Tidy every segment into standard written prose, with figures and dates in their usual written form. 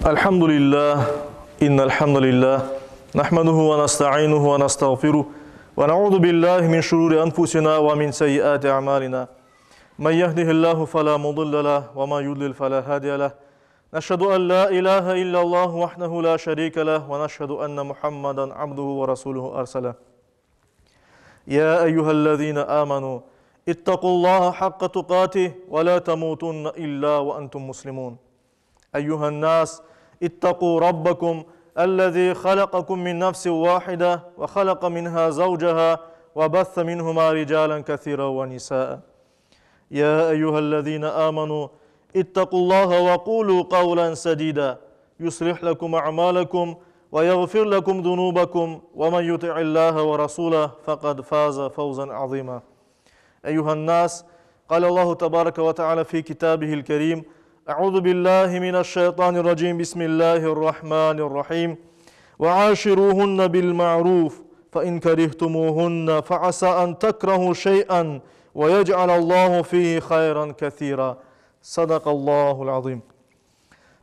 الحمد لله إن الحمد لله نحمده ونستعينه ونستغفره ونعوذ بالله من شرور أنفسنا ومن سيئات أعمالنا من يهده الله فلا مضل له وما يضلل فلا هادي له نشهد أن لا إله إلا الله وحده لا شريك له ونشهد أن محمدا عبده ورسوله أرسله يا أيها الذين آمنوا اتقوا الله حق تقاته ولا تموتن إلا وأنتم مسلمون أيها الناس اتقوا ربكم الذي خلقكم من نفس واحدة وخلق منها زوجها وبث منهما رجالا كثيرا ونساء يا أيها الذين آمنوا اتقوا الله وقولوا قولا سديدا يصلح لكم أعمالكم ويغفر لكم ذنوبكم ومن يطع الله ورسوله فقد فاز فوزا عظيما أيها الناس قال الله تبارك وتعالى في كتابه الكريم أعوذ بالله من الشيطان الرجيم بسم الله الرحمن الرحيم وعاشروهن بالمعروف فإن كرهتموهن فعسى أن تكرهوا شيئا ويجعل الله فيه خيرا كثيرا صدق الله العظيم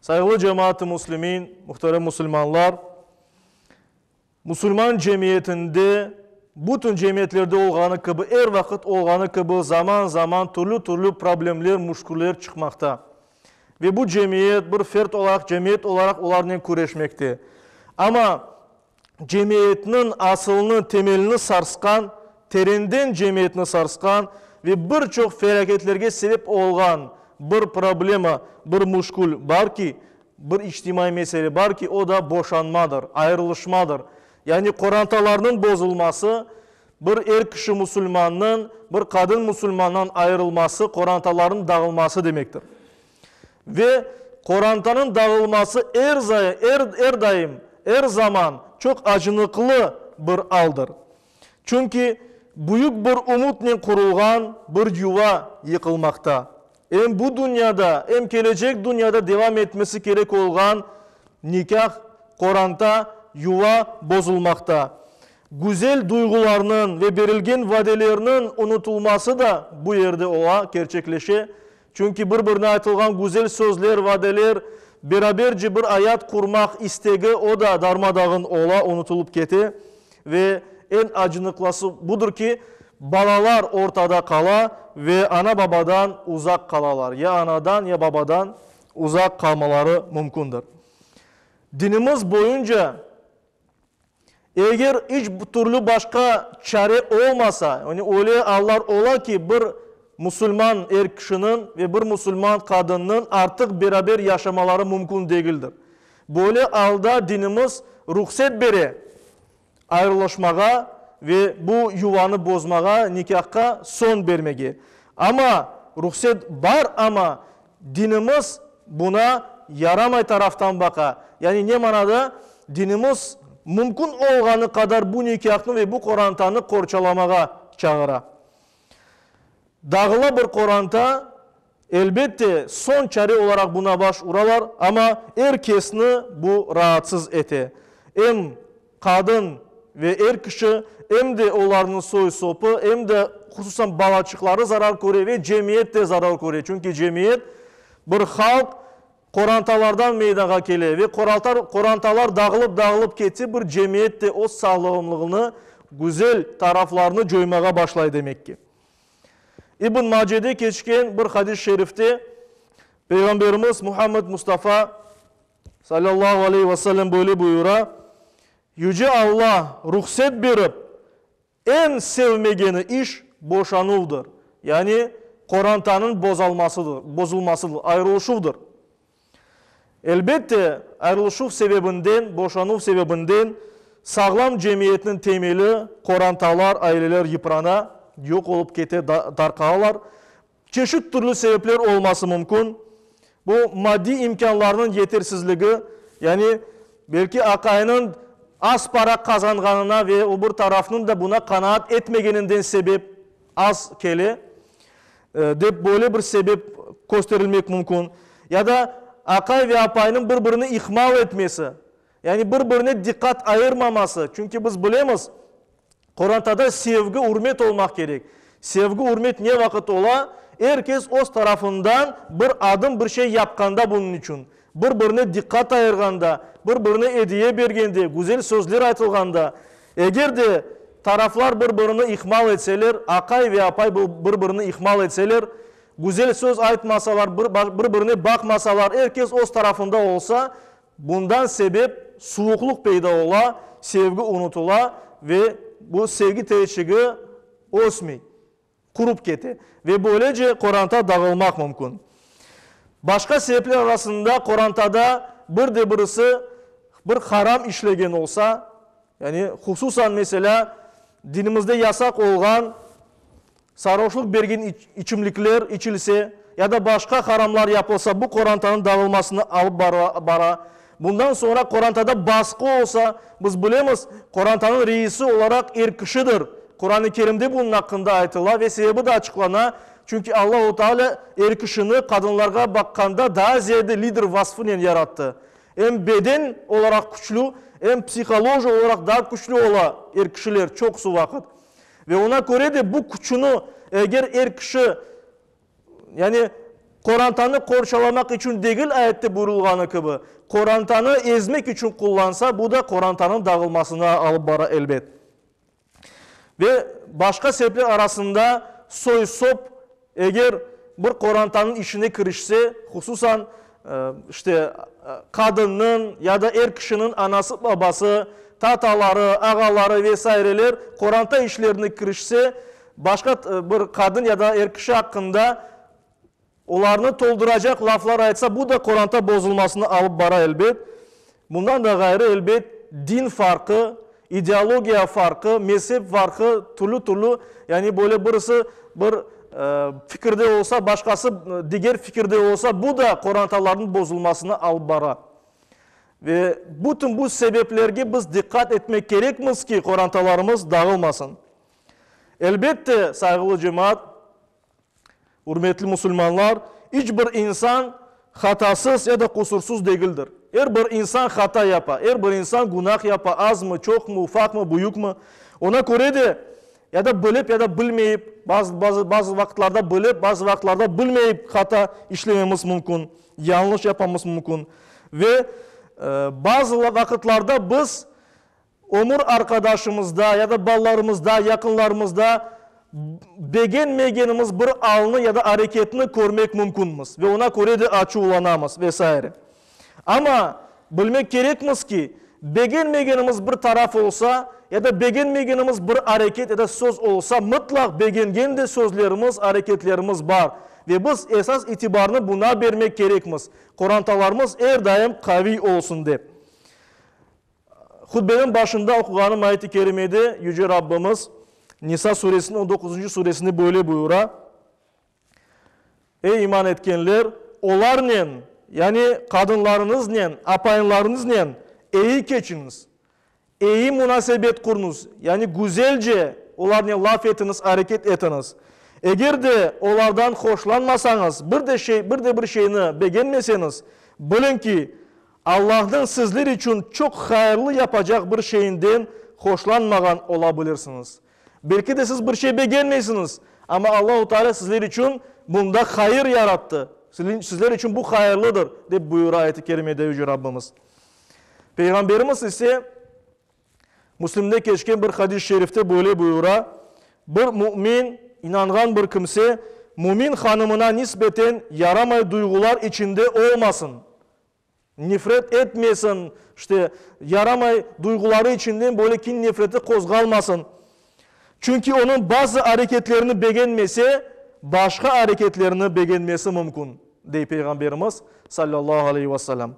Sayğılı cemaat-ı muslimin, muhterem musulmanlar, musulman cemiyetinde, bütün cemiyetlerde olğanı kibi, er vaqıt olğanı kibi, zaman-zaman türlü-türlü problemler, müşküller çıqmaqta. Ve bu cemiyet, bir fert olaraq, cemiyet olaraq olarnen küreşmekte. Amma cemiyetniñ asılını, temelini sarsqan, terenden cemiyetni sarsqan ve bir çoq felâketlerge sebep olğan bir problema, bir müşkül bar ki, bir içtimaiy mesele bar ki, o da boşanmadır, ayırılışmadır. Yani qorantalarnıñ bozulması, bir er kişi musulmannıñ, bir qadın musulmandan ayırılması, qorantalarnıñ dağılması demektir. Ve qorantanıñ dağılması er er er daim, er zaman çoq acınıqlı bir aldır. Çünki büyük bir umutnen qurulğan bir yuva yıqılmaqta. Em bu dünyada, em kelecek dünyada devam etmesi kerek olğan nikâh, qoranta, yuva bozulmaqta. Güzel duyğularnıñ ve berilgen vadelerniñ unutılması da bu yerde ola, kerçekleşe. Çünki bir-birine aytılğan güzel sözler, vadeler, beraberce bir ayat qurmaq istegi, o da darma-dağın ola, unutılıp kete. Ve eñ acınıqlısı budır ki, balalar ortada qala ve ana-babadan uzaq qalalar, ya anadan, ya babadan uzaq qalmaları mümkündir. Dinimiz boyunca Eger iç türlü başqa çare olmasa, yani öyle allar ola ki, bir musulman er kişiniñ ve bir musulman qadınnıñ artıq beraber yaşamaları mümkün degildir. Böyle alda dinimiz ruhset bere ayrılışmağa ve bu yuvanı bozmağa, nikâhqa soñ bermege. Amma ruhset bar, amma Dinimiz buna yaramay taraftan baqa. Yani ne manada? Dinimiz mümkün olğanı qadar bu nikâhnı ve bu qorantanı qorçalamağa çağıra. Dağıla bir qoranta, elbette, soñ çare olaraq buna baş uralar, amma er kesni bu raatsız ete. Em qadın ve er kişi, em de olarnıñ soy-sopı, em de hususan balaçıqları zarar köre ve cemiyet de zarar köre. Çünki cemiyet, bir halq qorantalardan meydanğa kele ve qorantalar dağılıp-dağılıp ketse, bir cemiyet de öz sağlamlığını, güzel taraflarını coymağa başlay demek ki. İbn Macede keçken bir hadis-i şerifte Peyğamberimiz Muhammed Mustafa, Salâllahu aleyhi ve sellem böyle buyura, Yüce Alla ruhset berip, eñ sevmegeni iş boşanuvdır, yani qorantanıñ bozalmasıdır, bozulmasıdır, ayırılışuvdır. Elbette, ayırılışuv sebebinden, boşanuv sebebinden sağlam cemiyetniñ temeli, qorantalar, aileler yıprana, yoq olıp kete, darqalalar. Çeşit türlü sebepler olması mümkün. Bu maddiy imkânlarnıñ yetersizligi, yani belki aqaynıñ az para qazanğanına ve o bir tarafnıñ da buna qanaat etmegeninden sebep az kele, dep böyle bir sebep kösterilmek mümkün. Ya da aqay ve apaynıñ bir-birini ihmal etmesi, yani bir-birine diqqat ayırmaması, çünki biz bilemiz, Qorantada sevgi, ürmet olmaq kerek. Sevgi, ürmet ne vaqıt ola? Er kes öz tarafından bir adım, bir şey yapqanda bunıñ içün. Bir-birine diqqat ayırğanda, bir-birine ediye bergende, güzel sözler aytılğanda. Eger de taraflar bir-birini ihmal etseler, aqay ve apay bir-birini ihmal etseler, güzel söz aytmasalar, bir-birine baqmasalar, er kes öz tarafında olsa, bundan sebep suvuqlıq peyda ola, sevgi unutıla ve bu sevgi tereçigi ösmey. Qurup kete ve böylece qoranta dağılmaq mümkün. Başqa sebepler arasında qorantada bir de birisi bir haram işlegen olsa, yani hususan meselâ dinimizde yasaq olğan sarhoşluq bergen içimlikler içilse ya da başqa haramlar yapılsa bu qorantanıñ dağılmasına alıp bara. Bundan soñra qorantada basqı olsa, biz bilemiz, qorantanıñ reisi olaraq er kişidir. Quran-ı Kerimde bunıñ aqqında aytıla ve sebebi de açıqlana, çünki Allahu Teala er kişini qadınlarğa baqqanda daa ziyade lider vasfınen yarattı. Em beden olaraq küçlü, em psiholoji olaraq daa küçlü ola er kişiler çoqusı vaqıt. Ve oña köre de bu küçüni eger er kişi Yani, qorantanı qorçalamaq içün degil, ayette buyurılğanı kibi, qorantanı ezmek içün qullansa, bu da qorantanıñ dağılmasına alıp bara, elbet. Ve başqa sebepler arasında soy-sop, eger bir qorantanıñ işine kirişse, hususan, işte, qadınnıñ ya da er kişiniñ anası-babası, tataları, ağaları ve saireler qoranta işlerine kirişse, Başqa bir qadın ya da er kişi aqqında olarnı tolduracaq laflar aytsa, bu da qoranta bozulmasına alıp bara, elbet. Bundan da ğayrı, elbet, din farqı, ideologiya farqı, mezhep farqı, türlü-türlü, yani böyle birisi bir fikirde olsa, başqası diger fikirde olsa, bu da qorantalarnıñ bozulmasına alıp bara. Ve bütün bu sebeplerge biz diqqat etmek kerekmiz ki, qorantalarımız dağılmasın. Elbette, sayğılı cemaat, ürmetli musulmanlar, iç bir insan hatasız ya da qusursız degildir. Er bir insan hata yapa, er bir insan günah yapa, azmı, çoqmı, ufaqmı, büyükmi. Ona köre de, ya da bilip, ya da bilmeyip, bazı, bazı, bazı vaqıtlarda bilip, bazı vaqıtlarda bilmeyip hata işlememiz mümkün, yañlış yapmamız mümkün. Ve bazı vaqıtlarda biz Ömür arqadaşımızda ya da balalarımızda, yaqınlarımızda begenmegenimiz bir alnı ya da areketni körmek mümkünmiz ve oña köre de açuvlanamız ve saire. Amma bilmek kerekmiz ki, begenmegenimiz bir taraf olsa ya da begenmegenimiz bir areket ya da söz olsa, mıtlaq begengen de sözlerimiz, areketlerimiz bar ve biz esas itibarnı buña bermek kerekmiz, qorantalarımız er daim qaviy olsun dep. Hutbeniñ başında oquğanım ayet-i kerimede Yüce Rabbimiz Nisa suresiniñ on doquzıncı suresinde böyle buyura, Ey iman etkenler, olarnen, yani qadınlarıñıznen, apayınlarıñıznen eyi keçiñiz, eyi munasebet qurıñız, yani güzelce olarnen laf etiñiz, areket etiñiz. Eger de olardan hoşlanmasañız, bir de şey, bir de bir şeyni begenmeseñiz, biliñ ki, Allahnıñ sizler içün çoq hayırlı yapacaq bir şeyinden hoşlanmağan ola bilirsiñiz. Belki de siz bir şey begenmeysiñiz, amma Allahu Teala sizler içün bunda hayır yarattı, sizler içün bu hayırlıdır, dep buyura ayet-i kerimede Yüce Rabbimiz. Peyğamberimiz ise Müslimde keçken bir hadis-i şerifte böyle buyura, Bir mümin, inanğan bir kimse, mümin hanımına nisbeten yaramay duyğular içinde olmasın, nefret etmesin, işte, yaramay duyğuları içinden böyle kin-nefreti qozğalmasın. Çünki onıñ bazı areketlerini begenmese, başqa areketlerini begenmesi mümkün, dey Peyğamberimiz, sallallahu aleyhi ve sellem.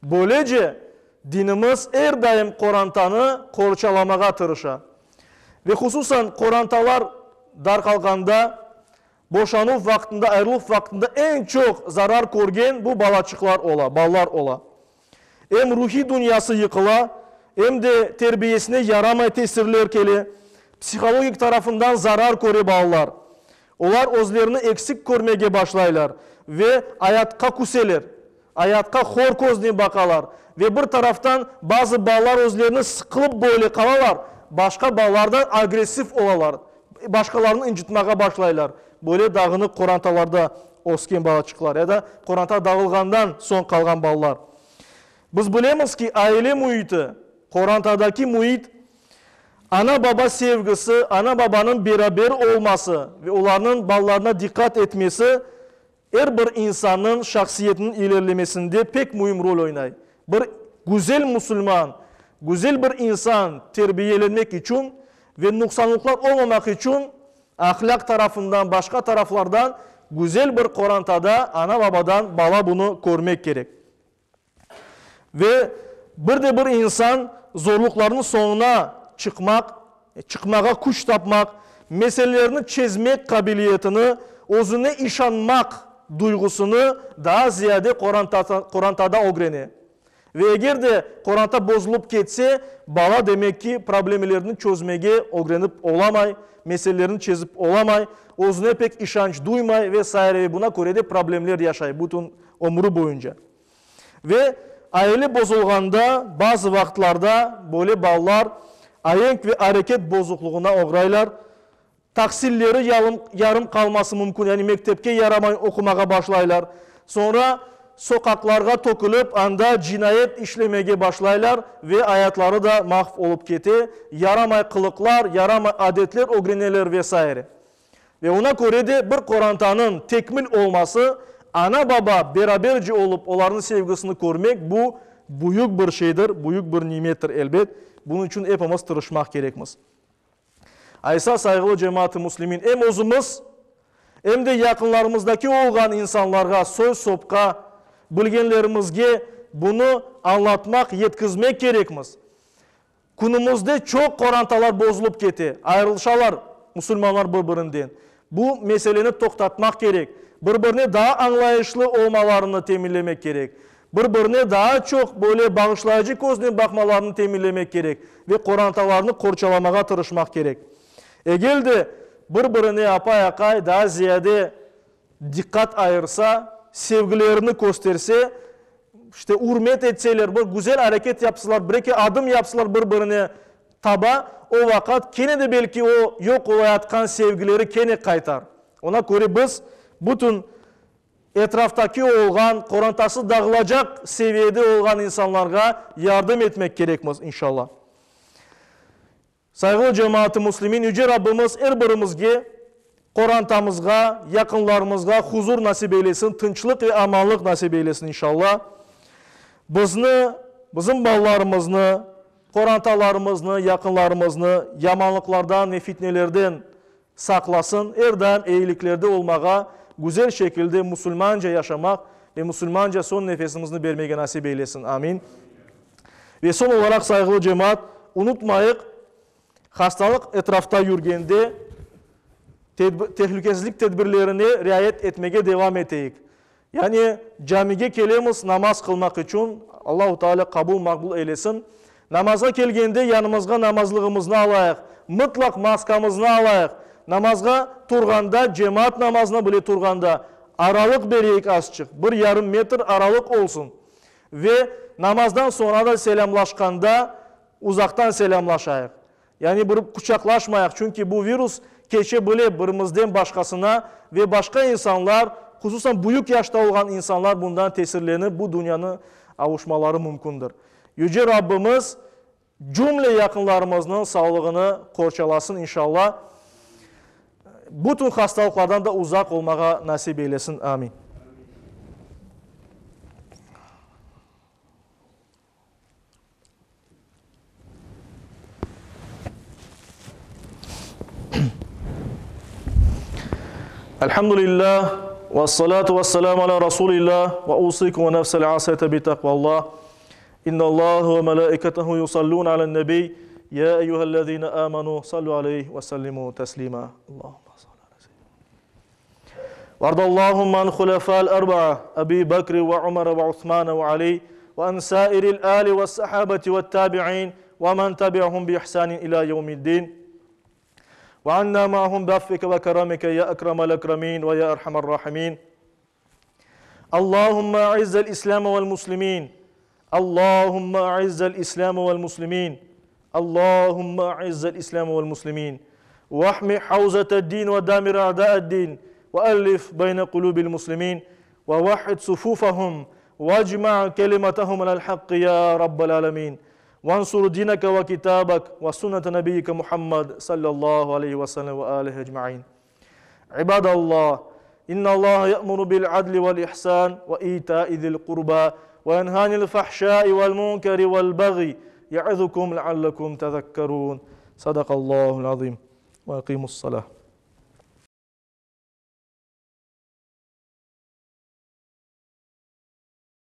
Böylece, Dinimiz er daim qorantanı qorçalamağa tırışa. Ve hususan qorantalar darqalğanda, boşanuv vaqtında, ayırıluv vaqtında eñ çoq zarar körgen bu balaçıqlar ola, balalar ola. Em ruhiy dünyası yıqıla, em de terbiyesine yaramay tesirler kele, psihologik tarafından zarar köre balalar. Olar özlerini eksik körmege başlaylar ve ayatqa küseler. Ayatqa hor köznen baqalar ve bir taraftan bazı balalar özlerini sıqılıp böyle qalalar, başqa balalardan agressiv olalar. Başqalarını ıncıtmağa başlaylar. Böyle dağınıq qorantalarda ösken balaçıqlar ya da qoranta dağılğandan soñ qalğan balalar. Biz bilemiz ki, aile müiti, qorantadaki müit, ana-baba sevgisi, ana-babanıñ beraber olması ve olarnıñ balalarına diqqat etmesi er bir insannıñ şahsiyetiniñ ilerlemesinde pek müim rol oynay. Bir güzel musulman, güzel bir insan terbiyelenmek içün ve nuqsanlıqlar olmamaq içün ahlâq tarafından, başqa taraflardan güzel bir qorantada ana-babadan bala bunı körmek kerek. Ve bir de bir insan zorluqlarnıñ soñuna çıqmaq, çıqmağa küç tapmaq, meselelerni çezmek qabiliyetini, özüne işanmaq duyğusını daa ziyade qorantada ögrene. Ve eger de qoranta bozulıp ketse, bala demek ki, problemelerni çözmege ögrenip olamay, meselelerni çezip olamay, özüne pek işanç duymay ve saire ve buna köre de problemler yaşay bütün ömrü boyunca. Ve aile bozulğanda, bazı vaqıtlarda böyle balalar aenk ve areket bozuqlığına oğraylar, tahsilleri yarım qalması mümkün, yani mektepke yaramay oqumağa başlaylar, soñra soqaqlarğa tökülip, anda cinayet işlemege başlaylar ve ayatları da mahv olıp kete, yaramay qılıqlar, yaramay adetler ögreneler ve saire. Ve oña köre de bir qorantanıñ tekmil olması, ana-baba beraberce olıp olarnıñ sevgisini körmek, bu büyük bir şeydir, büyük bir nimettir, elbet. Bunıñ içün epimiz tırışmaq kerekmiz. Aysa, sayğılı cemaat-ı müslimin, em özümiz, em de yaqınlarımızdaki olğan insanlarğa, soy-sopqa, bilgenlerimizge bunı añlatmaq, yetkizmek kerekmiz. Künümizde çoq qorantalar bozulıp kete, ayırılışalar musulmanlar bir-birinden. Bu meseleni toqtatmaq kerek, bir-birine daa añlayışlı olmalarını teminlemek kerek, bir-birine daa çoq böyle bağışlayıcı köznen baqmalarını teminlemek kerek ve qorantalarnı qorçalamağa tırışmaq kerek. Egel de bir-birine apay-aqay daa ziyade diqqat ayırsa, sevgilerini kösterse, işte, ürmet etseler, bir güzel areket yapsalar, bir-eki adım yapsalar bir-birine taba, o vaqıt kene de belki o yoq olayatqan sevgileri kene qaytar. Ona köre biz bütün etraftaki olğan, qorantası dağılacaq seviyede olğan insanlarğa yardım etmek kerekmiz, inşallah. Sayğılı cemaat-ı müslimin, Yüce Rabbimiz er birimizge, qorantamızğa, yaqınlarımızğa huzur nasip eylesin, tınçlıq ve amanlıq nasip eylesin, inşallah. Bizni, bizim balalarımıznı, qorantalarımıznı, yaqınlarımıznı yamanlıqlardan ve fitnelerden saqlasın, er daim eyiliklerde olmağa, güzel şekilde musulmanca yaşamaq ve musulmanca soñ nefesimizni bermege nasip eylesin. Amin. Ve soñ olaraq, sayğılı cemaat, unutmayıq, hastalıq etrafta yürgende tehlükesizlik tedbirlerine riayet etmege devam eteyik. Yani camige kelemiz namaz qılmaq içün, Allahu Teala qabul maqbul eylesin. Namazğa kelgende yanımızğa namazlığımıznı alayıq, mıtlaq maskamıznı alayıq. Namazğa turğanda, cemaat namazına bile turğanda, aralıq bereyik azçıq, bir yarım metr aralıq olsun. Ve namazdan soñra da selâmlaşqanda uzaqtan selâmlaşayıq. Yani bir quçaqlaşmayıq, çünki bu virus keçe bile birimizden başqasına ve başqa insanlar, hususan büyük yaşta olğan insanlar bundan tesirlenip bu dünyanı avuşmaları mümkündir. Yüce Rabbimiz cümle yaqınlarımıznıñ sağlığını qorçalasın inşallah. Bütün hastalıqlardan da uzaq olmağa nasip eylesin. Amin. Elhamdülillah, ve salatu ve selamu ala Rasulillah, ve usikum ve nefsel asete bi takvallah. İnnallahu ve melaiketehu yusallun alen nebi, ya eyyühellezine amanu sallu aleyhi ve sellimu teslima. Allahümme salli ala seyyidina. وارض اللهم عن خلفاء الأربعة أبي بكر وعمر وعثمان وعلي وعن سائر الآل والصحابة والتابعين ومن تبعهم بإحسان إلى يوم الدين وعنا معهم بعفوك وكرمك يا أكرم الأكرمين ويا أرحم الراحمين اللهم أعز الإسلام والمسلمين اللهم أعز الإسلام والمسلمين اللهم أعز الإسلام والمسلمين. واحمي حوزة الدين ودامر أعداء الدين وألف بين قلوب المسلمين ووحد صفوفهم واجمع كلمتهم على الحق يا رب العالمين وانصر دينك وكتابك وسنة نبيك محمد صلى الله عليه وسلم وآله أجمعين عباد الله إن الله يأمر بالعدل والإحسان وإيتاء ذي القربى وينهى عن الفحشاء والمنكر والبغي يعظكم لعلكم تذكرون صدق الله العظيم وأقيموا الصلاة.